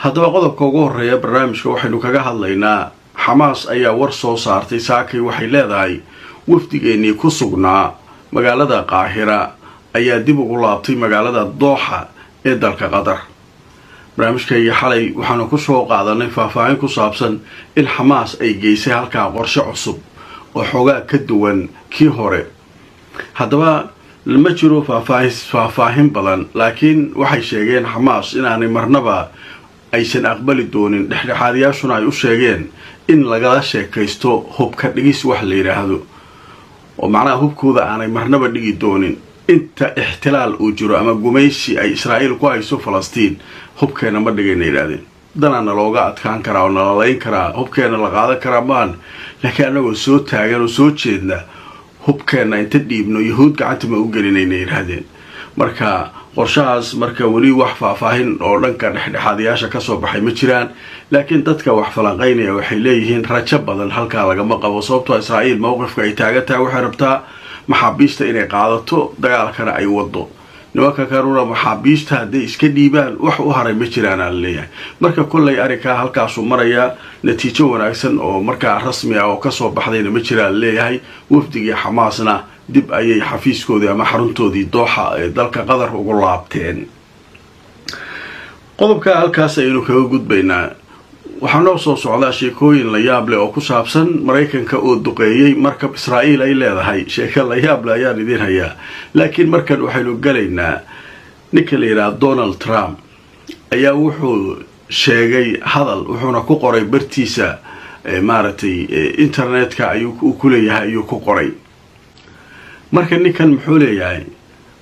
Haddaba qodobka ugu horeeya barnaamijka waxaynu kaga hadlaynaa, Xamaas ayaa war soo saartay saakay. Waxay leedahay wafdigeennii ku sugnaa magaalada Qaahira ayaa dib ugu laabtay magaalada Dooxa ee dalka Qatar. Barnaamijkayga xalay waxaanu kusoo qaadanay faahfaahin ku saabsan in Xamaas ay geysay halkaa qorshe cusub oo xoogaa ka duwan kii hore. Haddaba ma jiro faahfaahin badan, laakiin waxay sheegeen Xamaas inaanay marnaba aysan aqbali doonin, dhexdhexaadayaashuna ay u sheegeen in lagala sheekaysto hubka dhigis wax la yidhaahdo, oo macnaha hubkooda aanay marnaba dhigi doonin inta ixtilaal uu jiro ama gumaysi ay Israa'iil ku hayso Falastiin. Hubkeena ma dhigayna, yidhahdeen. Danaana looga adkaan karaa oo nalalayn karaa, hubkeena la qaadan karaa maan, laakiin annagoo soo taagan oo soo jeedna hubkeenna inta dhiibno Yahuud gacanta ma u gelinayna, yidhaahdeen. Marka qorshahaas marka weli wax faahfaahin oo dhanka dhexdhexaadayaasha kasoo baxay ma jiraan, laakiin dadka wax falanqaynaya waxay leeyihiin rajo badan halkaa lagama qabo, sababtoo Israa'iil mowqifka ay taagan tahay waxay rabtaa maxaabiista inay qaadato, dagaalkana ay wado. Nimanka karuna maxaabiista hadday iska dhiibaan wax u haray ma jiraan aa laleeyahay. Marka kollay arrinkaa halkaasuu marayaa, natiijo wanaagsan oo markaa rasmi ah oo kasoo baxdayna ma jiraa laleeyahay. Wafdigii Xamaasna dib ayay xafiiskoodii ama xaruntoodii Dooxa ee dalka Qatar ugu laabteen. Qodobka halkaas ayaynu kaga gudbaynaa. Waxaa noo soo socdaa sheekooyin la yaab leh oo ku saabsan Maraykanka oo duqeeyey markab Israa'iil ay leedahay. Sheeko la yaab leh ayaan idiin hayaa, laakiin markan waxaynu galaynaa ninka la yidhaha Donald Trump ayaa wuxuu sheegay hadal, wuxuuna ku qoray bartiisa maaragtay internetka ayuu ku leeyahay ayuu ku qoray. Marka ninkan muxuu leeyahay?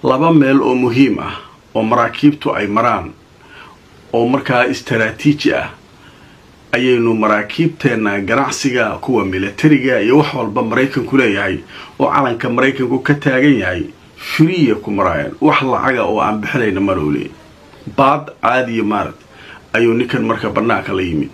Laba meel oo muhiim ah oo maraakiibtu ay maraan oo markaa istaraatiiji ah ayaynu maraakiibteenna ganacsiga, kuwa militariga iyo wax walba Maraykanku leeyahay oo calanka Maraykanku ka taagan yahay, free ku maraayaan, wax lacaga oo aan bixinayna maloole, baad caadiya maarad ayuu ninkan marka bannaanka la yimid.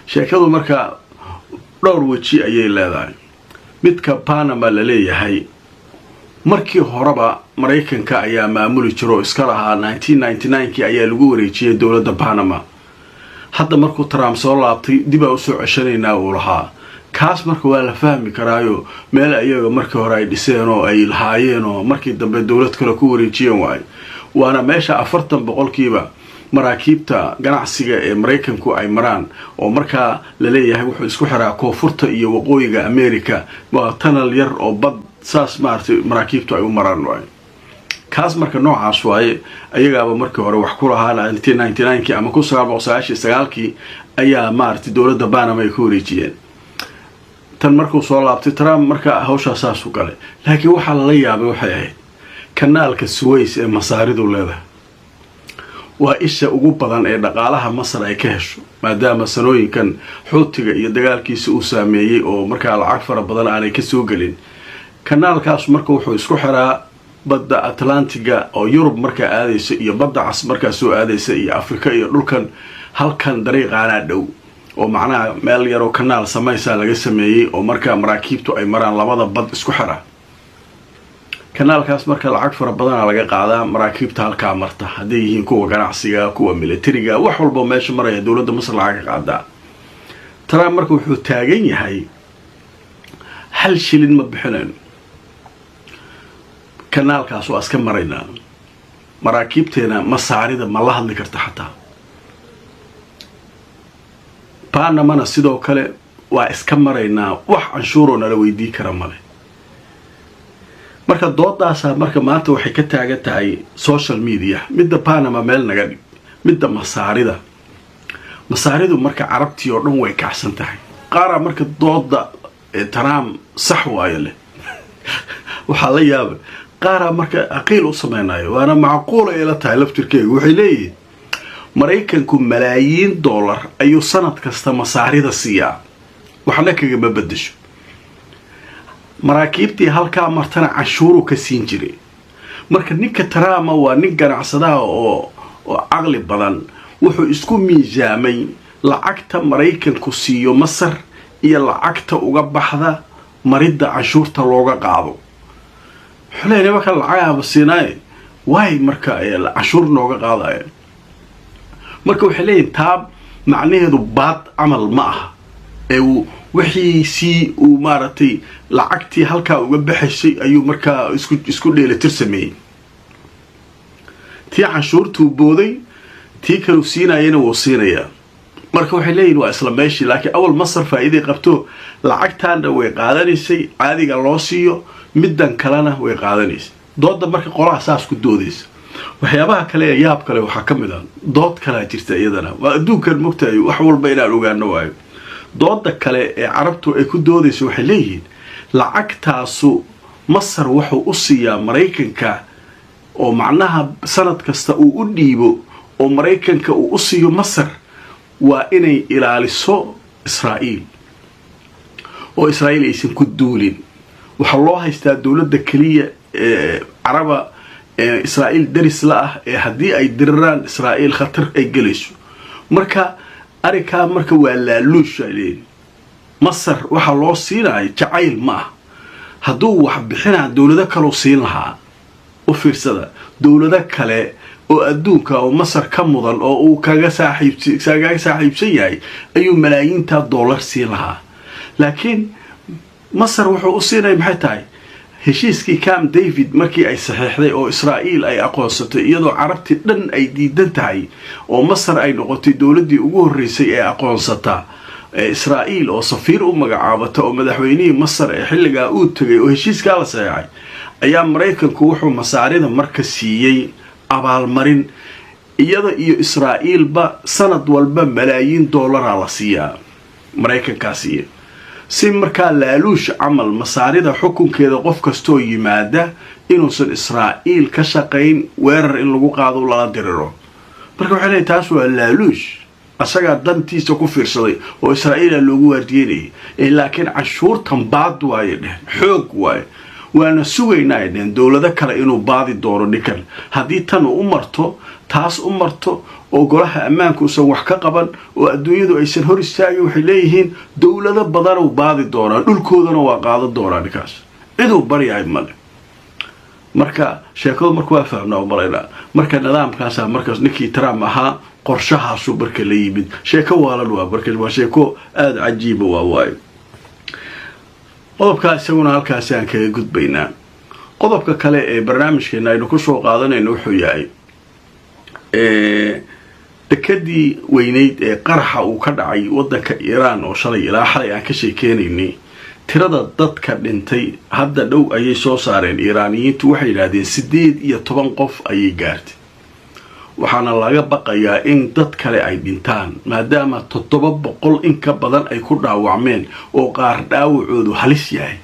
Sheekadu marka dhowr weji ayay leedahay. Midka Panama la leeyahay, markii horeba Maraykanka ayaa maamuli jiro oo iska lahaa. 1999-kii ayaa lagu wareejiyay dowladda Panama. Hadda markuu Trump soo laabtay, dib aa usoo ceshanaynaa uu lahaa. Kaas marka waa la fahmi karaayo, meel ayaga markii hore ay dhiseen oo ay lahaayeen oo markii dambe dowlad kale ku wareejiyeen waayo, waana meesha 40% maraakiibta ganacsiga ee Maraykanku ay maraan, oo markaa laleeyahay wuxuu isku xiraa koonfurta iyo waqooyiga America. Waa tunnel yar oo bad saas maaragtay maraakiibtu ay u maraan waayo. Kaas marka noocaas waaye, ayagaaba markii hore wax ku lahaa. 1999-kii ama 1999-kii ayaa maaragtay dowladda Panama ay ku wareejiyeen. Tan markuu soo laabtay Trump marka hawshaa saasu galay, laakiin waxaa lala yaabay waxay ahayd kanaalka Suways ee Masaaridu leedahay. Waa isha ugu badan ee dhaqaalaha Masar ay ka hesho, maadaama sanooyinkan Xuutiga iyo dagaalkiisa uu saameeyey oo markaa lacag fara badan aanay kasoo gelin. Kanaalkaas marka wuxuu isku xiraa badda Atlantiga oo Yurub markaa aadaysa iyo Badda Cas markaa soo aadaysa iyo Afrika iyo dhulkan. Halkan dariiqaanaa dhow oo macnaha meel yaroo kanaal samaysaa laga sameeyey oo markaa maraakiibtu ay maraan, labada bad isku xira. Kanaalkaas marka lacag fara badana laga qaadaa maraakiibta halkaa marta, hadday yihiin kuwa ganacsiga, kuwa militariga, wax walba meesha maraya dowladda Masar lacag ka qaadaa. Trump marka wuxuu taagan yahay hal shilin ma bixinayno, kanaalkaas waa iska maraynaa, maraakiibteena Masaarida ma la hadli karta xataa. Panamana sidoo kale waa iska maraynaa, wax canshuuroo nala weydii kara male. Marka doodaasaa marka maanta waxay ka taagan tahay social media. Midda Panama meel naga dhig, midda Masaarida, Masaaridu marka Carabtii oo dhan way kacsan tahay. Qaaraa marka dooda Trump sax waayo leh, waxaa la yaabay qaaraa marka aqiil u sameynayo, waana macquula ila tahay laftirkeegu. Waxay leeyihiin Maraykanku malaayiin dollar ayuu sanad kasta Masaarida siiyaa, waxna kagama bedesho. Maraakiibtii halkaa martana canshuuru ka siin jiray. Marka ninka Trump waa nin ganacsadaha oo caqli badan. Wuxuu isku miisaamay lacagta Maraykanku siiyo Masar iyo lacagta uga baxda maridda canshuurta looga qaado. Wuxuu leeyahay nimanka lacagahaba siinaaye, waay marka canshuur nooga qaadaya. Marka waxay leeyihin taa macnaheedu baad camal ma aha ee wixiisii uu maaragtay lacagtii halkaa uga baxaysay ayuu markaa isku dheelitir sameeyey. Tii canshuurtuu booday, tii kaluu siinayana wuu siinayaa. Marka waxay leeyihin waa isla meeshii, laakiin awal Masar faa'iiday qabto, lacagtaanna way qaadanaysay caadiga loo siiyo, middan kalena way qaadanaysay. Dooda marka qolaha saas ku doodaysa. Waxyaabaha kale ee yaab kale waxaa ka mid a, dood kalaa jirta iyadana. Waa adduunkan, mogtahay, wax walba inaan ogaano waayo. Dooda kale ee Carabtu ay ku doodayso, waxay leeyihiin lacagtaasu Masar wuxuu u siiyaa Maraykanka oo macnaha sanad kasta uu u dhiibo oo Maraykanka uu u siiyo Masar waa inay ilaaliso Israa'iil oo Israa'iil aysan ku duulin. Waxaa loo haystaa dowladda keliya ee Caraba ee Israa'iil daris la ah ee haddii ay diriraan Israa'iil khatar ay gelayso. Marka arrinkaa marka waa laaluush, ay leeyihin. Masar waxaa loo siinaya jacayl ma ah. Hadduu wax bixinaa, dowlado kaleu siin lahaa. U fiirsada, dowlado kale oo adduunka oo Masar ka mudan oo uu kaga saaxiibsan yahay ayuu malaayiinta dollar siin lahaa, laakiin Masar wuxuu u siinaya maxay tahay? Heshiiskii Camp David markii ay saxiixday oo Israa'iil ay aqoonsatay, iyadoo Carabtii dhan ay diidan tahay, oo Masar ay noqotay dowladdii ugu horreysay ee aqoonsata Israa'iil oo safiir u magacaabata, oo madaxweynihii Masar ee xilligaa uu tegay oo heshiiskaa la saxeexay, ayaa Maraykanku wuxuu Masaarida marka siiyey abaalmarin. Iyada iyo Israa'iilba sanad walba malaayiin dollaraa la siiyaa, Maraykankaa siiya, si markaa laaluush camal Masaarida xukunkeeda qof kastoo yimaada inuusan Israa'iil ka shaqayn weerar in lagu qaado lala diriro. Marka waxay leeyihin taas waa laaluush, asagaa dantiisa ku fiirsaday oo Israa'iila loogu waardiyenayay, laakiin canshuurtan baad waaye dheheen, xoog waaye. Waana sugaynaa, ay dheheen, dowlado kale inuu baadi doono ninkan haddii tan u marto, taas u marto, oo golaha ammaanka uusan wax ka qaban oo adduunyadu aysan hor istaagin. Waxay leeyihiin dowlado badanuu baadi doonaa, dhulkoodana waa qaadan doonaa ninkaas, ciduu baryahay male. Marka sheekadu marka waa fahmnaa u malaynaa. Marka nidaamkaasa markaas ninkii Trump ahaa qorshahaasu marka la yimid. Sheeko waalan waa, marka waa sheeko aada cajiiba waa waayo. Qodobkaa isaguna halkaasi aan kaga gudbaynaa. Qodobka kale ee barnaamijkeena aynu kusoo qaadanayno wuxuu yahay dekadii weyneyd ee qaraxa uu ka dhacay waddanka Iiraan oo shalay ilaa xalay aan ka sheekeynaynay. Tirada dadka dhintay hadda dhow ayay soo saareen Iiraaniyiintu. Waxay yidhaahdeen 18 qof ayay gaartay, waxaana laga baqayaa in dad kale ay dhintaan maadaama 700 in ka badan ay ku dhaawacmeen oo qaar dhaawacoodu halis yahay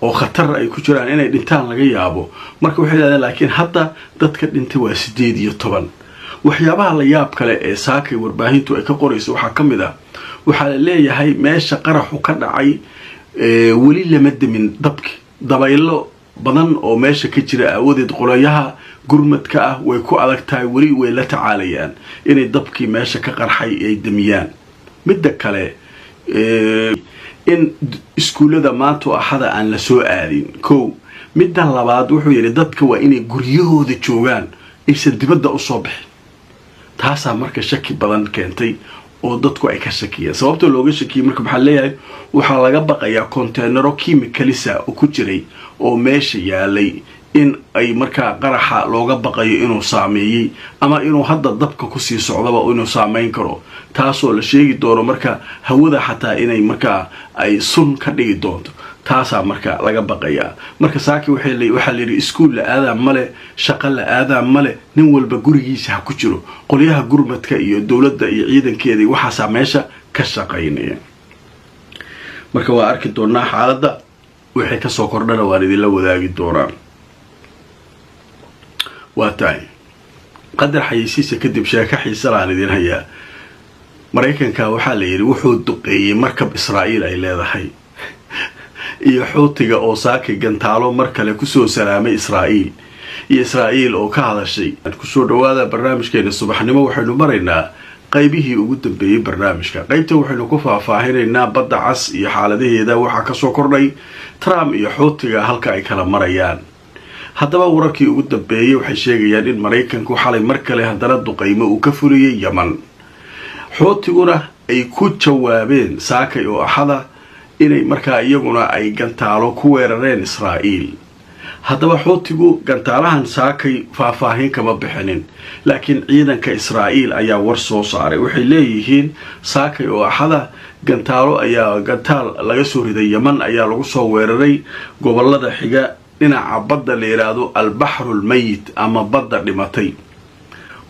oo khatar ay ku jiraan inay dhintaan laga yaabo. Marka waxay yidhahdeen, laakiin hadda dadka dhintay waa 18. Waxyaabaha la yaab kale ee saakay warbaahintu ay ka qorayso waxaa ka mid ah, waxaa la leeyahay meesha qaraxu ka dhacay weli lama demin dabki. Dabaylo badan oo meesha ka jira aawadeed, qolayaha gurmadka ah way ku adag tahay, weli way la tacaalayaan inay dabkii meesha ka qarxay ay demiyaan. Midda kale, in iskuullada maanta oo Axada aan la soo aadin kow. Midda labaad, wuxuu yidhi dadka waa inay guryahooda joogaan, aysan dibadda usoo bixin. Taasaa marka shaki badan keentay oo dadku ay ka shakiyeen. Sababta looga shakiyey marka maxaa leeyahay? Waxaa laga baqayaa containero chemicals ah oo ku jiray oo meesha yaalay in ay markaa qaraxa looga baqayo inuu saameeyey ama inuu hadda dabka kusii socdaba inuu saameyn karo, taasoo la sheegi doono marka hawada xataa inay markaa ay sun ka dhigi doonto. Taasaa marka laga baqayaa. Marka saaki waxaa layidhi iskuul la aadaa male, shaqo la aadaa male, nin walba gurigiisa ha ku jiro. Qolyaha gurmadka iyo dowladda iyo ciidankeeda iyo waxaasaa meesha ka shaqaynaya. Marka waa arki doonaa xaaladda wixii kasoo kordhana, waan idinla wadaagi doonaa. Waa tahay, qadar xayeysiisa kadib sheeko xiisalaan idin hayaa. Maraykanka waxaa la yidhi wuxuu duqeeyey markab Israa'iil ay leedahay, iyo Xuutiga oo saaki gantaalo mar kale kusoo salaamay Israa'iil, iyo Israa'iil oo ka hadashay. Kusoo dhawaada barnaamijkeena subaxnimo. Waxaynu maraynaa qaybihii ugu dambeeyey barnaamijka. Qaybta waxaynu ku faahfaahinaynaa Badda Cas iyo xaaladaheeda waxaa kasoo kordhay, Trump iyo Xuutiga halka ay kala marayaan. Haddaba wararkii ugu dambeeyey waxay sheegayaan in Maraykanku xalay mar kale haddana duqaymo uu ka fuliyey Yeman. Xuutiguna ay ku jawaabeen saakay oo Axada inay markaa iyaguna ay gantaalo ku weerareen Israa'iil. Haddaba Xuutigu gantaalahan saakay faahfaahin kama bixinin, laakiin ciidanka Israa'iil ayaa war soo saaray. Waxay leeyihiin saakay oo Axada gantaalo ayaa gantaal laga soo riday Yeman ayaa lagu soo weeraray gobolada xiga dhinaca badda la yidhaahdo Albaxru Lmayit ama Badda Dhimatay.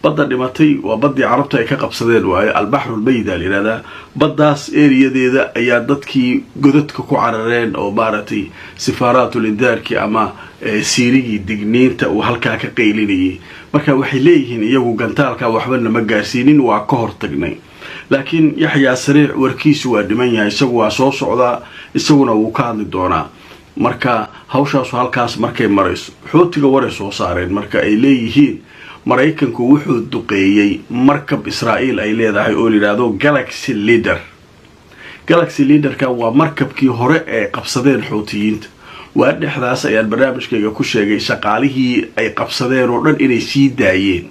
Badda Dhimatay waa baddii Carabta ay ka qabsadeen waayo, Albaxru Lmayit aa la yidhahdaa. Baddaas eriyadeeda ayaa dadkii godadka ku carareen oo maaragtay sifaaraatul indaarkii ama siirigii digniinta uu halkaa ka qaylinayay. Marka waxay leeyihiin iyagu gantaalka waxba nama gaarsiinin, waa ka hortagnay. Laakiin Yaxyaa Sariic warkiisu waa dhiman yahay, isagu waa soo socdaa, isaguna wuu ka hadli doonaa. Marka hawshaasu halkaas markay marayso, Xuutiga waray soo saareen marka ay leeyihiin Maraykanku wuxuu duqeeyey markab Israa'iil ay leedahay oo layidhaahdo Galaxy Leader. Galaxy Leaderka waa markabkii hore ee qabsadeen Xuutiyiinta. Waa dhexdaas ayaan barnaamijkayga ku sheegay shaqaalihii ay qabsadeen oo dhan inay sii daayeen,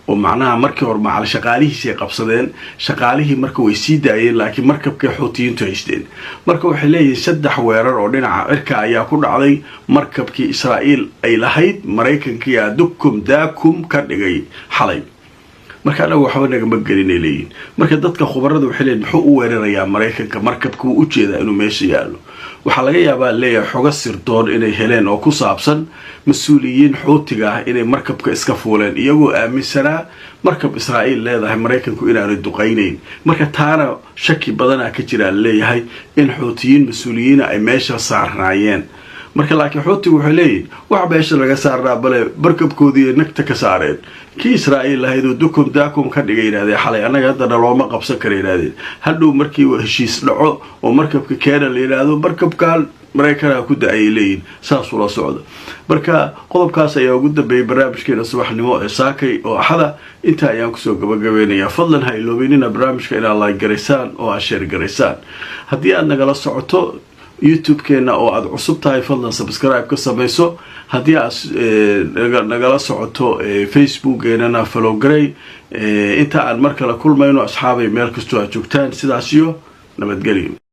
oo macnaha markii hore macal shaqaalihiisay qabsadeen, shaqaalihii marka way sii daayeen, laakiin markabkay Xuutiyiintu haysteen. Marka waxay leeyihiin saddex weerar oo dhinaca cirka ayaa ku dhacday markabkii Israa'iil ay lahayd, Maraykankiyaa dukum daakum ka dhigay xalay. Marka anaga waxba nagama gelinay leeyihin. Marka dadka khubarada waxay leeyihin, muxuu u weerarayaa Maraykanka markabka? Wuu ujeedaa inuu meesha yaallo. Waxaa laga yaabaa leeyahay xogo sirdoon inay heleen oo ku saabsan mas-uuliyiin Xuutiga ah inay markabka iska fuuleen, iyagoo aaminsanaa markab Israa'iil leedahay Maraykanku inaanu duqaynayn. Marka taana shaki badanaa ka jiraa leeyahay in Xuutiyiin mas-uuliyiina ay meesha saarnaayeen. Marka laakiin Xuutigu waxay leeyihin wax meesha laga saarnaa bale, markabkoodii nagta ka saareen kii Israa'iil lahayd oo dukum daakum ka dhigay yidhahdeen xalay. Annaga haddana looma qabsan kara yidhahdeen. Hadhow markii heshiis dhaco oo markabka keena la yidhaahdo, markabkan Maraykanaa ku da-ayay leeyihin. Saasula socda. Marka qodobkaas ayaa ugu dambeeyay barnaamijkeena subaxnimo ee saakay oo Axada. Intaa ayaan kusoo gabagabeynayaa. Fadlan ha iloobeynina barnaamijka inaad like garaysaan oo aad share garaysaan. Haddii aad nagala socoto YouTube-keena oo aada cusub tahay, fadlan subscribe ka samayso. Haddii aad nagala socoto Facebookeenana, follow garay. Inta aan mar kale kulmayno, asxaabay, meel kastoo aad joogtaan, sidaas iyo nabadgelyo.